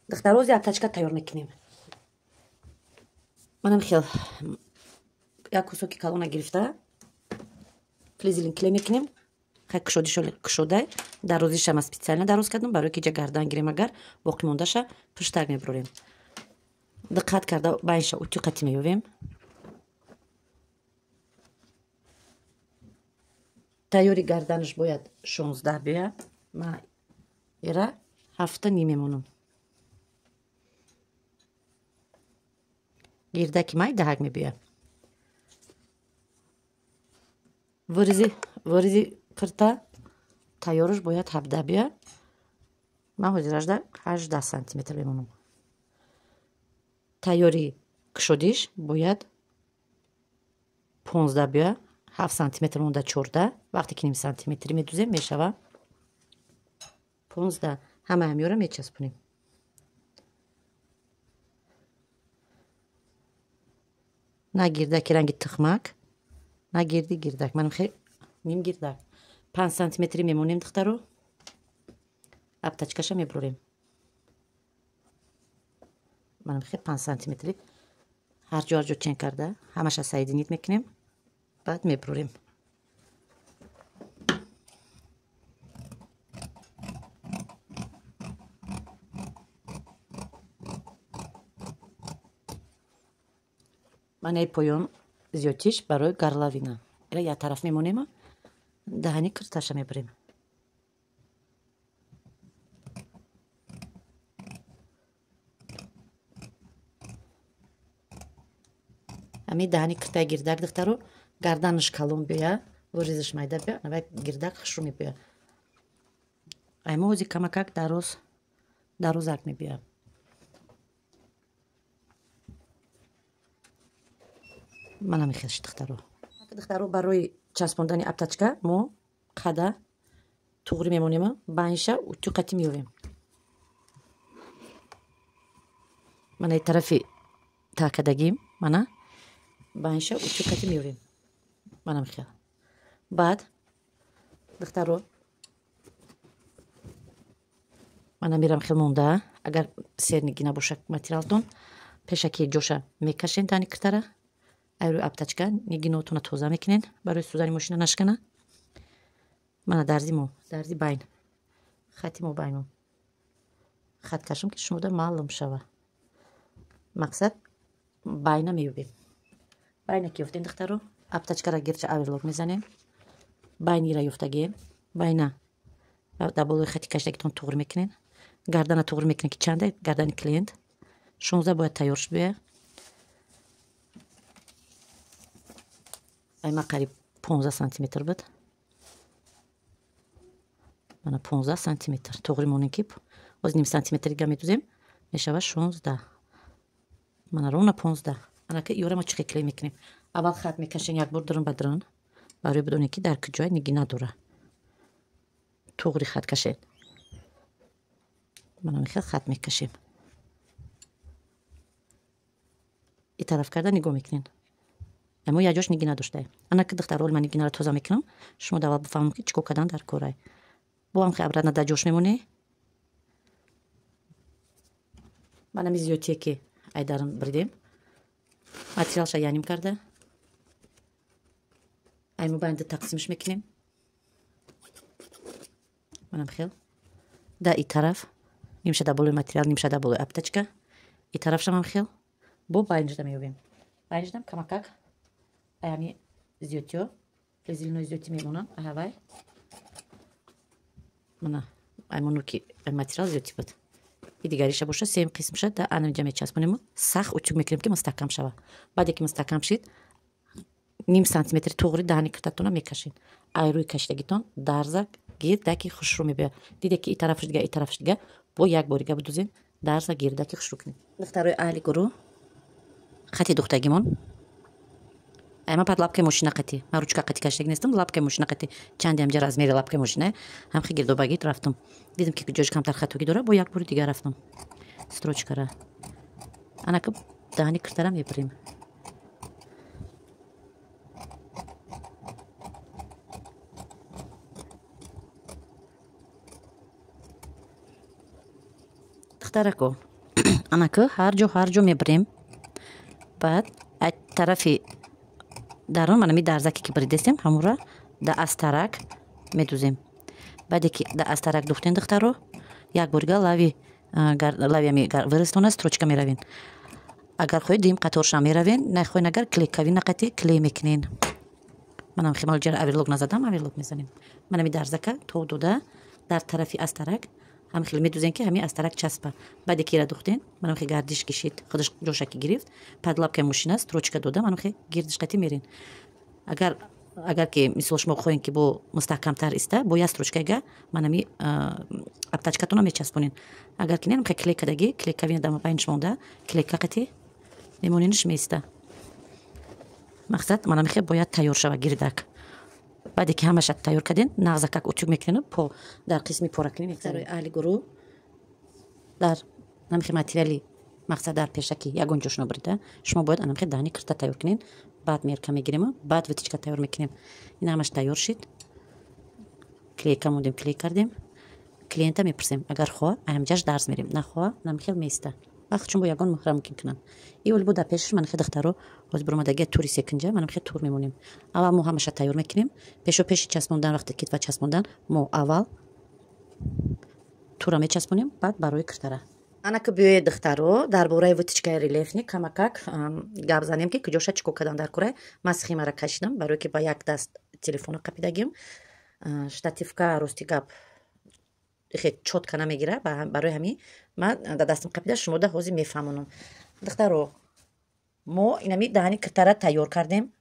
Духтарози аптачка тайёр мекунем. Манам хел як кусоки калона гирифта флизелин клей мекунем. Хай кушодай дарозиша ма специально дароз кардам, барои ки ҷа гардан гирем, агар боқӣ мондаша пуштак мебурем. Диққат карда байнша утюг қати меёвем. Тайёри гарданаш бояд 16 биёяд. Ма ира 7.5 мемонам. Гирдаки май даҳак мебиёяд. Вырези кирта тайёраш бояд 17 биёяд. Ман ҳозиражда 18 сантиметр мемонам. Тайёри кушодиш бояд 15 биёяд. 7 сантиметр монда 14. Вақте ки ним сантиметри медузем мешава 15. Ҳама ҳамёра мечаспонем. На гирдаки ранги тухмак, на гирди гирдак. Манам хел ним гирдак. 5 сантиметри мемонем духтаро. Аптачкаша мебурем. Манам хел 5 сантиметри ҳар ҷо ҳар ҷо чен карда, ҳамаша соединить мекунем, баъд мебурем. Манаи поён зиёдтиш барои горловина. Ира як тараф мемонем, даҳани кирташа мебурем. Ҳамин даҳани киртаи гирдак духтаро гарданаш калон биёяд, вырезаш майда биёяд, навай гирдак хушрӯ мебиёяд. Ай мо ҳози камакак дарозак мебиёяд. Манам мехелши духтаро. Духтаро барои часпондани аптачка мо қада туғри мемонем, байнша утюг қати меёвем. Мана тарафи таакадагим, мана байнша утюг қати меёвем. Мана мехел. Баъд духтаро мана мирам хел монда, агар серниги набошад материалтон, пешаки ҷоша мекашен тани киртара. Айрӯи аптачка нигинотона тоза мекунен барои сӯзани мошина нашкана. Мана дарзи мо, дарзи байн, хати мо байно хат кашам ки шумода маълум шава. Мақсад байна меёбем. Байна ки ёфтем духтаро, аптачкара гирча оверлок мезанем, байнира ёфтагием, байна дар болои хати кашидагитон туғри мекунен, гардана туғри мекунен ки чанда гардани клиент 16 бояд тайёр шуд биёяд. Ай ма қариб 15 сантиметр буд. Мана 15 сантиметр туғри монем ки оз ним сантиметр дига медузем, мешава 16. Мана ровно 15. Ана ки ёра мо чӣ клей мекунем. Аввал хат мекашем як бор дурун ба дурун, барои бидонем ки дар куҷое ниги надора. Туғри хат кашем. Мана мехел хат мекашем. И тараф карда нигоҳ мекунем. Мо як ҷош ниги надоштаем. Ана ки духтаро ман нигинаро тоза мекунам, шумо давал бифаҳмам ки чӣ кор кардан дар корай. Бо ҳам хе обратно дар ҷош мемонӣ. Ман ҳами зиёдтие ки айдарам бридем. Материалша яним карда. Ай мо байнда тақсимш мекунем. Манам хел. Да и тараф. Нимша дар болои материал, нимша дар болои аптачка. И тарафшам ҳам хел. Бо байнжда меёбем. Байнждам камакак аями зиёдтиё, флизелинои зиёдти мемонанд, аҳавай. Мана аймону ки материал зиёдти буд. И дигариша боша сеюм қисмша да анамҷа мечаспонем, сахт утюг мекунем ки мустаҳкам шава. Баъде ки мустаҳкам шид, ним сантиметри туғри даҳани киртатона мекашед. Ай рӯи кашидагитон дарза гирдаки хушрӯ мебиёяд. Диде ки и тарафш дига, и тарафш дига, бо як борига бидузем, дарза гирдаки хушрӯ кунем. Духтарои аҳли гурӯҳ, хати духтагимон. Ай ман пад лапкаи мошина қати, ман ручка қати кашидаги нестам, лапкаи мошина қати. Чанде ҳамҷа размери лапкаи мошина, ҳам хе гирдобагит рафтам. Дидам ки ҷош камтар хатогӣ дора, бо як бори дигар рафтам. Строчкара. Анака даҳани киртара мебарем. Духтарако, Анаку ҳар ҷо, ҳар ҷо мебирем. Баъд ай тарафи дарун манами дарзаке, ки биридестем, ҳамура да астарак медузем. Баъде ки да астарак духтен, духтаро, як борига лави вырез тона строчка меравен. Агар хоҳед, дуюм қаторшам меравен, нахоҳед, агар клейковина қати клей мекунен. Манам хемал ҷара оверлок назадам, оверлок мезанем. Манами дарзака то дода дар тарафи астарак ҳами хел медузем, ки ҳами астарак часпа. Баъде ки ира духтен, манам хе гардиш кишид, худаш ҷошаки гирифт, под лапкаи мошина строчка дода, манам хе гирдиш қати мерен. Агар ки, мисол, шумо хоҳем, ки бо мустаҳкамтар иста, бо як строчка йга манами обтачка тона мечаспонен. Агар ки не, хе клей кадаги, клейковина дар байниш монда, клейка қати мемонениш, меиста. Мақсад, манами хе бояд тайёр шава гирдак. Баъде ки ҳамаша тайёр кардем, нағзакак утюг мекунем, по дар қисми поракунӣ мегзарем. Аҳли гурӯҳ, дар намихи материали, мақсад, дар пешаки ягон ҷошно бурида, шумо бояд анамихи даҳни кирта тайёр кунед. Баъд мерка мегирем, баъд вытачка тайёр мекунем. Ин ҳамаш тайёр шид, клейка мондем, клей кардем. Клиента мепурсем, агар хоҳа, аҳамҷаш дарс мерем, нахоҳа, намихел меиста. Вақт чун бо ягон муҳра мумкин кунам. И оли бо дар пешаш манихе, духтаро, ҳозир буромадагия тури секинҷа манамихе тур мемонем. Аввал мо ҳамаша тайёр мекунем. Пешо пеши часпондан, вақте китфа часпондан, мо аввал тура мечаспонем, баъд барои киртара. Анака биёед, духтаро, дар бораи вытачка и рельефный камакак гап занем, ки куҷоша чӣ кор кардан дар кора. Ман схемара кашидам, барое ки ба як даст телефона қапидагим, штативка, рости гап, хе чётко намегира. Барои ҳамин ман дар дастам қапида шумода ҳозир мефаҳмонам. Духтаро, мо инами даҳани киртара тайёр кардем.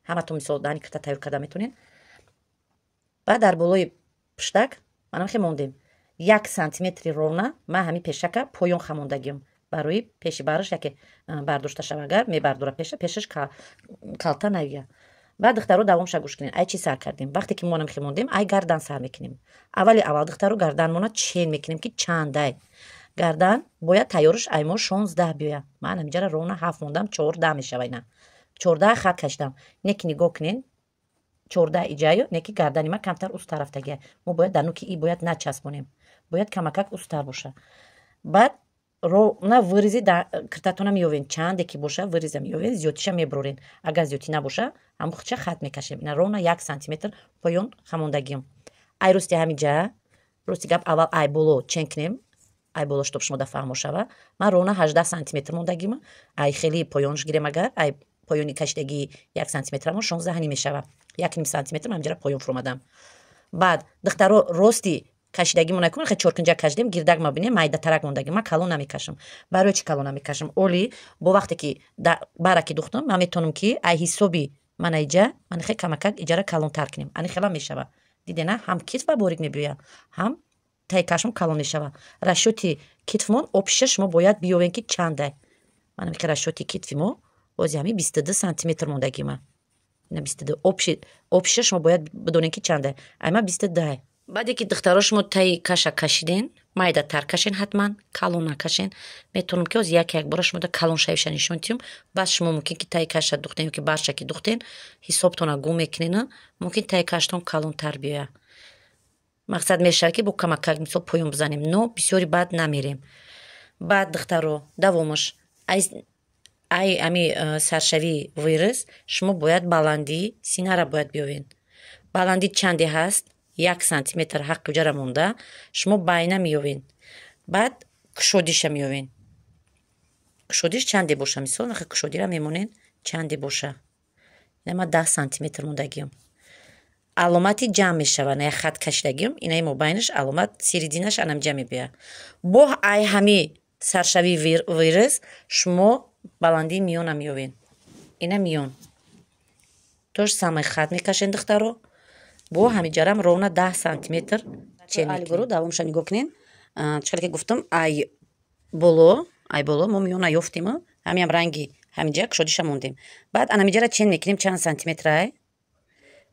Ҳаматон, мисол, даҳани кирта тайёр карда метонед. Баъд дар болои пуштак манам хе мондем 1 сантиметри ровно. Ман ҳамин пешака поён хамондагиам, барои пеши бараш яке бардошта шава. Агар мебардора пеша, пешаш калта навия. Баъд, духтаро, давомша гӯш кунед. Ай чӣ сар кардем? Вақте ки монам хемондем, ай гардан сар мекунем. Аввали аввал, духтаро, гарданмона чен мекунем, ки чандай гардан бояд тайёрш. Ай мо 16 биёя. Ман ҳамиҷара ровно 7 мондам, 14 мешава. Ина 14 хат кашидам. Не ки нигоҳ кунен, 14 иҷаю не ки гардани ма камтар устар рафтагия. Мо бояд дар нуки и бояд начаспонем, бояд камакак устар боша. Баъд ровно вырез и киртатона меёвен, чанде ки боша, вырез а меёвен, зиёдтиша мебурорен. Агар зиёдтӣ набоша, ҳамон худша хат мекашем. Ина ровно 1 сантиметр поён хамондагиам. Ай рости ҳамиҷа, рости гап, аввал ай боло чен кунем, ай боло, чтоб шумо да фаҳмо шава. Ман ровно 18 сантиметр мондагима. Ай хеле поёнш гирем, агар ай поёни кашидагии 1 сантиметрамо, 16 ним мешава, 1,5 сантиметр ман ҳамиҷара поён фуромадам. Баъд, духтаро, рости кашидагимо накунем, хе чоркунҷа кашидем, гирдак ма бинем, майдатарак мондагӣ. Ман калон намекашам. Барои чӣ калон намекашам? Оли бо вақте ки бараки духтам, ман метавонам, ки ай ҳисоби ман иҷа ман хе камакак иҷара калонтар кунем. Ани хела мешава, дидена, ҳам китф ба борик мебиёяд, ҳам таи кашм калон мешава. Расчёт и китфмон общий ша шумо бояд биёвен, ки чандай. Манам ки расчёт и китфи мо бози ҳами 22 сантиметр мондагима. Ина 22 общий ша шумо бояд бидонен, ки чандай. Ай ма 22. Баъде ки, духтаро, шумо таи каша кашиден, майдатар кашен, ҳатман калон накашен. Метавонам, ки ҳозир як як бора шумо да калон шавиша нишон тиҳам. Баъд шумо мумкин ки таи каша духтен ёки барша ки духтен, ҳисобтона гум мекунена, мумкин таи каштон калонтар биёяд. Мақсад мешавад, ки бо камакак, мисол, поён бизанем, но бисёри баъд намерем. Баъд, духтаро, давомаш: ай ами саршавии вырез шумо бояд баландии синара бояд биёвед. Баландӣ чанде ҳаст? 1 сантиметр ҳаққи уҷара монда, шумо байна меёвед. Баъд кушодиша меёвед. Кушодиш чанде боша, мисол, нахе кушодира мемонед, чанде боша. Ина ма 10 сантиметр мондагиам. Аломати ҷамъ мешава, на як хат кашидагиам, инаи мобайнаш аломат, середина ш анам ҷамъ мебиёяд. Бо ай ҳами саршавии вырез шумо баландии миёна меёвед. Ина миён то же самое хат мекашен, духтаро, бо ҳамиҷарам ровно 10 сантиметр чен. Давомша нигоҳ кунед. Чӣ ки гуфтам, ай боло мо миёна ёфтем, ҳамиам ранги ҳамиҷа кушодиша мондем. Баъд анамиҷара чен мекунем, чанд сантиметрай.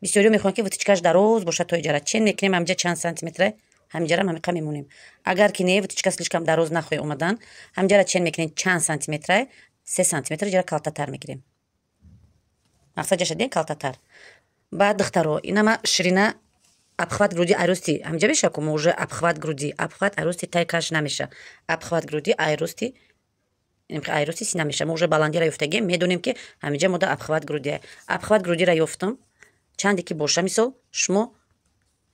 Бисёриё мехоҳанд, ки вытачка ш дароз бошад то иҷара. Чен мекунем, ҳамиҷа чанд сантиметрай, ҳамиҷарам ҳамиқа мемонем. Агар ки не, вытачка слишком дароз нахоҳӣ омадан, ҳамиҷара чен мекунем, чанд сантиметрай, 3 сантиметр иҷара калтатар мегирем. Мақсад ҷаша ден калтатар. Баъд, духтаро, инама ширина Обхват груди ай рости ҳамҷа меша, ку мо уже обхват груди, обхват ай рости тай каш намеша. Обхват груди ай рости сина меша. Мо уже баландира ёфтагем, медонем, ки ҳамиҷа мода обхват груди. Обхват грудира ёфтам, чанде ки боша, мисол, шумо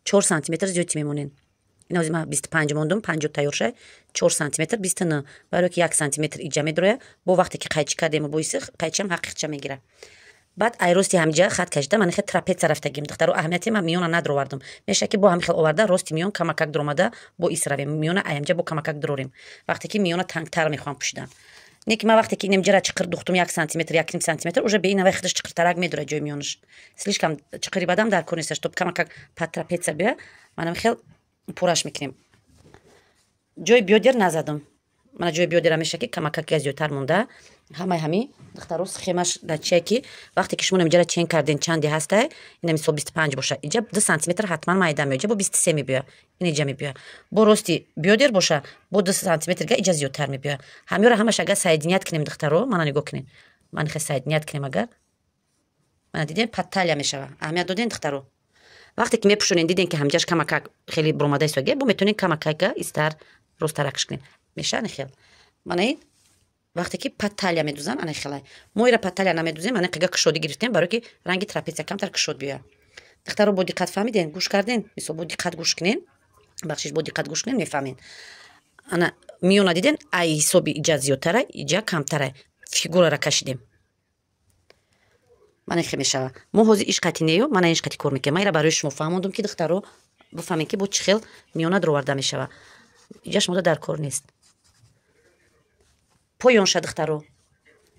4 сантиметр зиёдтӣ мемонед. Ин ҳозир ман 25 мондум, 50 тайёр шай, 4 сантиметр, 29, барое ки 1 сантиметр иҷа медроя. Бо вақте ки қайчи кардем, боиси қайчиам ҳақиқча мегира. Баъд ай рости ҳамиҷа хат кашида, ман хел трапеция рафтагим. Духтаро, аҳамияти ман миёна надровардам. Меша ки бо ҳами хел оварда, рости миён камакак дуромада, бо ис равем миёна, ай ҳамиҷа бо камакак дурорем, вақте ки миёна тангтар мехоҳам пӯшидан. Не ки ман вақте ки инамҷара чиқир духтум, 1 сантиметр, 1,5 сантиметр, уже бе инавай худаш чиқиртарак медорад ҷои миёнаш. Слишком чиқири бадам дар кор неста, чтоб камакак под трапеция бия. Манам хел пураш мекунем. Ҷои бёдер назадам. Мана ҷои бёдера меша ки камакак я зиёдтар монда. Ҳамаи ҳами, духтаро, схемаш дар чие, ки вақте ки шумо намиҷара чен карден, чанде ҳастай, ина мисол 25 боша, иҷа 2 сантиметр ҳатман майда меоя, иҷа бо 23 мебиёя, ин иҷа мебиёя. Бо рости бёдер боша, бо 2 сантиметрга иҷа зиёдтар мебиёя. Ҳамёра ҳамаш агар соединять кунем, духтаро, мана нигоҳ кунед, ман хе соединять кунем агар, мана дидем, под талия мешава. Аҳамият додем, духтаро? Вақте ки мепӯшонед, дидем, ки ҳамҷаш камакак хеле буромада истоге, бо метавонед камакака истар росттаракш кунед, меша хел. Мана ин вақте ки под талия медузан, ана хелай. Мо ира под талия намедузем, ана қига кушодӣ гирифтем, барое ки ранги трапеция камтар кушод биёя. Духтаро, бо диққат фаҳмиден, гӯш карден? Мисол, бо диққат гӯш кунен, бахшиш, бо диққат гӯш кунен, мефаҳмен. Ана миёна диден, ай ҳисоби иҷа зиёдтара, иҷа камтара, фигурара кашидем, мана хе мешава. Мо ҳозир иш қати неё, мана иш қати кор мекунем. Ман ира барои шумо фаҳмондум, ки духтаро бифаҳмем, ки бо чӣ хел миёна дуроварда мешава. Иҷа шумода дар кор нест. Поёнша, духтаро,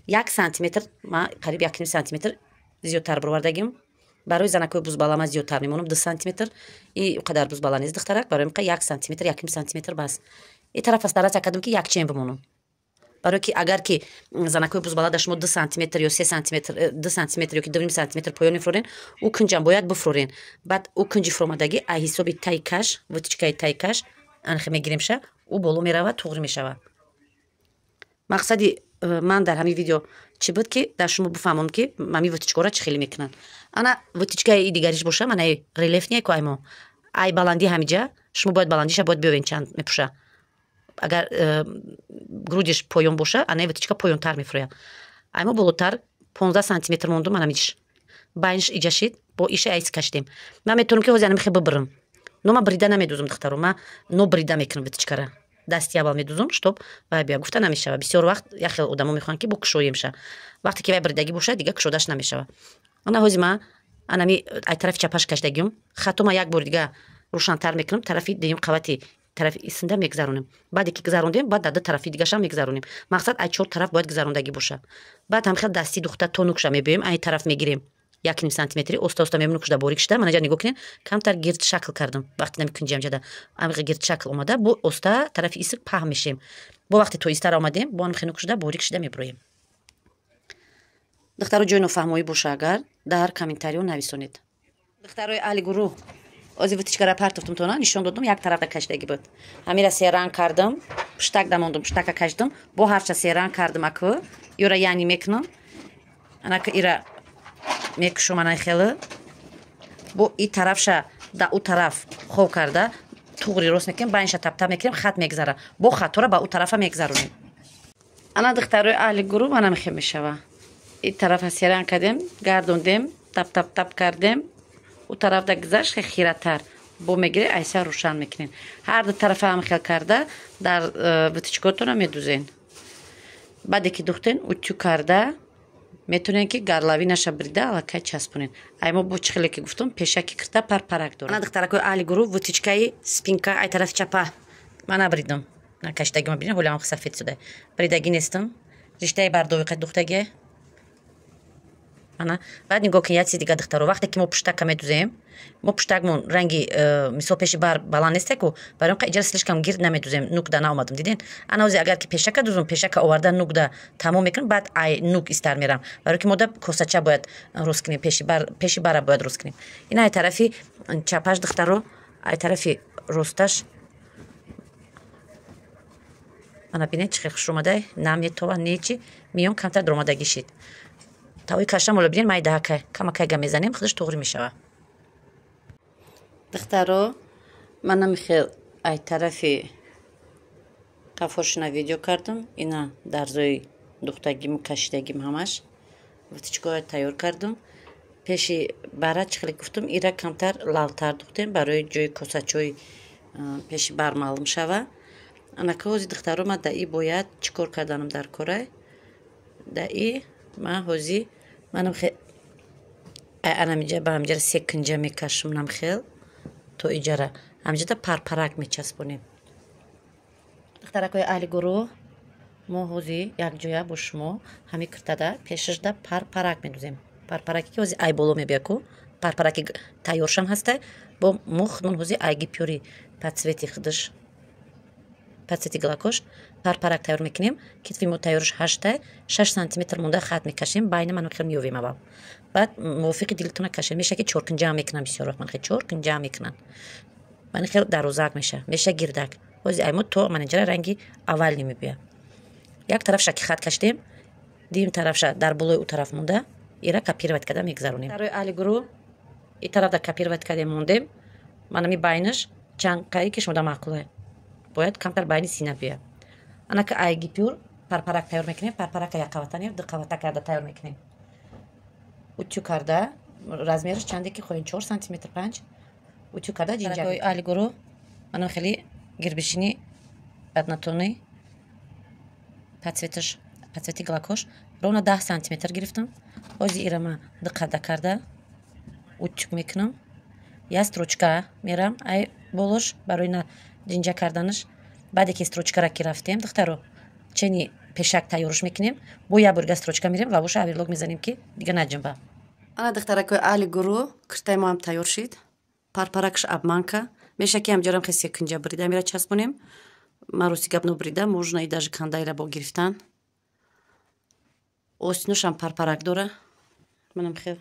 1 сантиметр, ма қариб 1,5 сантиметр зиёдтар бировардагим. Барои занакҳои бузбала ман зиёдтар мемонам, 2 сантиметр. И қадар бузбала нест духтарак, барои мқа 1 сантиметр, 1,5 сантиметр бас. И тараф стараться кардам, ки якчен бимонам, барое ки агар ки занакҳои бузбала дар шумо 2 сантиметр ё 3 сантиметр, 2 сантиметр ёки 2,5 сантиметр поён мефурорен, ӯ кунҷам бояд бифурорен. Баъд ӯ кунҷи фуромадагӣ ай ҳисоби таи каш, вытачкаи таи каш анхе мегиремша, ӯ боло меравад, туғри мешавад. Мақсади ман дар ҳамин видео чӣ буд, ки дар шумо бифаҳмонам, ки ҳамин вытачкаро чӣ хеле мекунанд. Ана вытачкаи дигариш боша, манаи рельефный ку ай мо ай баландӣ ҳамиҷа шумо бояд баландиша бояд биёвен, чанд мепӯша. Агар грудиш поён боша, анаи вытачка поёнтар мефурӯяд. Ай мо болотар 15 сантиметр мондум. Анамиш байнш иҷа шид, бо иша айс кашидем. Ман метавонам, ки ҳозир анамихе бибирам, но ман брида намедузам, духтаро. Ман нобрида мекунам вытачкара, дасти аввал медузам, чтоб вай бия гуфта намешава. Бисёр вақт як хел одамо мехоҳанд, ки бо кушоемша. Вақте ки вай бридагӣ бошад, дига кушодаш намешава. Ана ҳозир ман анами ай тарафи чапаш кашидагиюм. Хато ман як бори дига рӯшантар мекунам, тарафи дуюм қавати тарафи исинда мегузаронем. Баъде ки гузарондем, баъд дар ду тарафи дигашам мегузаронем. Мақсад, ай чор тараф бояд гузарондагӣ боша. Баъд ҳамхел дасти духта то нукша мебиёем, ай тараф мегирем 1,5 сантиметри, оста оста мебинем, кушда борик шуда. Манаҷа нигоҳ кунед, камтар гирд шакл кардам. Вақте нами кунҷиамҷада амиқа гирд шакл омада, бо оста тарафи исик паҳм мешем. Бо вақте то истара омадем, бо анхе нукшуда борик шуда мебироем. Духтаро, ҷои нофаҳмоӣ боша агар, дар комментариё нависонед. Духтарои аҳли гурӯҳ, ози вытачкара партофтум, тона нишон додум, як тарафда кашидагӣ буд. Ҳамира серанг кардам, пуштак дамондум, пуштака кашидам, бо ҳарча серанг кардам. Аку ёра яъни мекунам, анака ира мекушом, ана хеле бо и тарафша да ӯ тараф хоб карда, туғри рост мекунем, байнша таптап мекунем, хат мегзара, бо хатора ба ӯ тарафа мегзаронем. Ана, духтарои аҳли гурӯҳ, ана мехе мешава. И тарафа серанг кардем, гардондем, тап тап тап кардем, ӯ тарафда гузашт, хиратар бо мегире, айса рӯшан мекунем. Ҳар ду тарафа ҳам хел карда дар вытачкотона медузен. Баъде ки духтен, утюг карда метавонед, ки горловинаша брида, аллакай часпонед. Ай мо бо чӣ хеле ки гуфтум, пешаки кирта парпарак дорад. Ана, духтаракои аҳли гурӯҳ, вытачкаи спинка ай тарафи чапа ман набридам, кашидагима бинед, ҳолиам сафед шуда, бридагӣ нестам, риштаи бардовиқа духтагие. Ана баъд нигоҳ кунед, як чизи дига, духтаро. Вақте ки мо пуштака медузем, мо пуштакмон ранги мисол пеши бар баланд нестеку, барои он иҷара слишком гирд намедузем, нукда наомадам, диден. Ана ози агар ки пешака дузум, пешака оварда, нукда тамом мекунам, баъд ай нук истар мерам, барои ки мода косача бояд рост кунем, пеши бара бояд рост кунем. Ин ай тарафи чапаш, духтаро, ай тарафи росташ. Ана бинед, чӣ хел хуш омадай, наметова нечи, миён камтар дуромадагӣ шид. Тавои кашам, ола бинед, майдаҳакай камакайга мезанем, худаш туғри мешава. Духтаро, манам хел ай тарафи қафошина видео кардам. Ина дарзои духтагим, кашидагим ҳамаш. Выточкаҳоя тайёр кардам. Пеши бара чӣ хеле гуфтам, ира камтар лавтар духтем барои ҷои косачои пеши бар маълум шава. Анака ҳози духтаро, ма да и бояд чӣ кор карданам дар корай? Да и ма ҳози манам хе анамиҷа ба ҳамҷара се кунҷа мекашам нам хел то иҷара. Ҳамҷада парпарак мечаспонем. Духтаракҳои аҳли гурӯҳ, мо ҳози якҷоя бо шумо ҳамин киртада пешашда парпарак медузем. Парпараке ки ҳози ай боло мебия ку, парпараки тайёршам ҳастай, бо мо худмон ҳози ай гипюри по цвети худаш, по цвети галакош парпарак тайёр мекунем. Китфи мо тайёрш 8, 6 сантиметр монда хат мекашем, байна ман хел меёвем аввал. Баъд мувофиқи дилтона кашем. Меша ки чоркунҷа мекунам бисёр вақт, ман хел чоркунҷа мекунам. Ман хел дарозак меша, меша гирдак. Ҳози ай мо то манинҷара ранги аввал намебия. Як тарафша ки хат кашидем, дим тарафша дар болои ӯ тараф монда, ира копировать карда мегузаронем. Барои аҳли гурӯҳ и тараф да копировать кардем мондем. Манами байнаш чанд қаи ки шумода маъқулае. Бояд камтар байни сина бия. Анака ай гипюр парпарак тайёр мекунем. Парпарака як қавата не, ду қавата карда тайёр мекунем. Утюг карда, размераш чанде ки хоҳем, 4 сантиметр 5. Утюг карда ҷинҷак. Барои аҳли гурӯҳ манам хеле гирбишини однотонный по цветаш, по цвети галакош ровно 10 сантиметр гирифтам. Ҳози ира ма ду қадда карда утюг мекунам. Я строчка мерам ай болош барои на ҷинҷа карданаш. Баъде ки строчкара ки рафтем, духтаро, чени пешак тайёрш мекунем, бо як бурга строчка мерем, лавоша оверлок мезанем ки дига наҷунба. Ана духтаракои аҳли гурӯҳ, киртаи мо ҳам тайёр шид. Парпаракш обманка. Меша ки ҳамҷарам хе секунҷа брида мера часпонем. Ман рости гап нобрида, можно и даже кандайра бо гирифтан. Остиношам парпарак дора. Манам хел.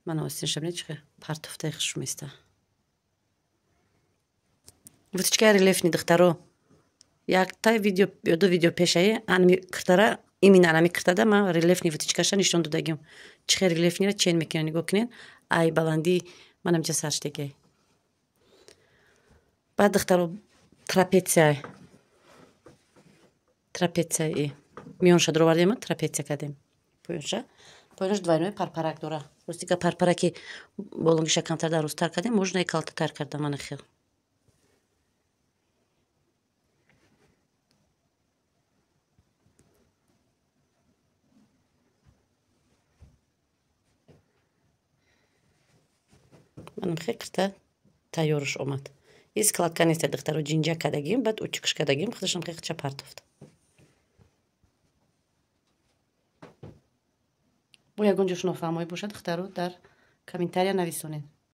Мана остиношам не чихе партуфтаи хуш места. Выточкаи рельефни духтаро. Якта видео ё ду видео пешае, анами киртара, именно анами киртада ман рельефни выточкаша нишон додагим. Чихе рельефнира чен мекунен, нигоҳ кунен. Ай баландӣ манам ҷа сарштегай. Баъд духтаро трапеция. Трапеция и миёнша дуровардем, трапеция кардем. Поёнша. Поёнаш двойной парпарак дора. Рости га парпараки болонгиша камтар дарозтар кардем, можно и калтатар кардам мана хел. Манам хел кирта тайёрш омад. И складка нест, духтаро, ҷинҷа кардагим, баъд утюгш кардагим, худашам хел хича партофт. Бо ягон ҷош нофаҳмоӣ бошад, духтаро, дар комментария нависонед.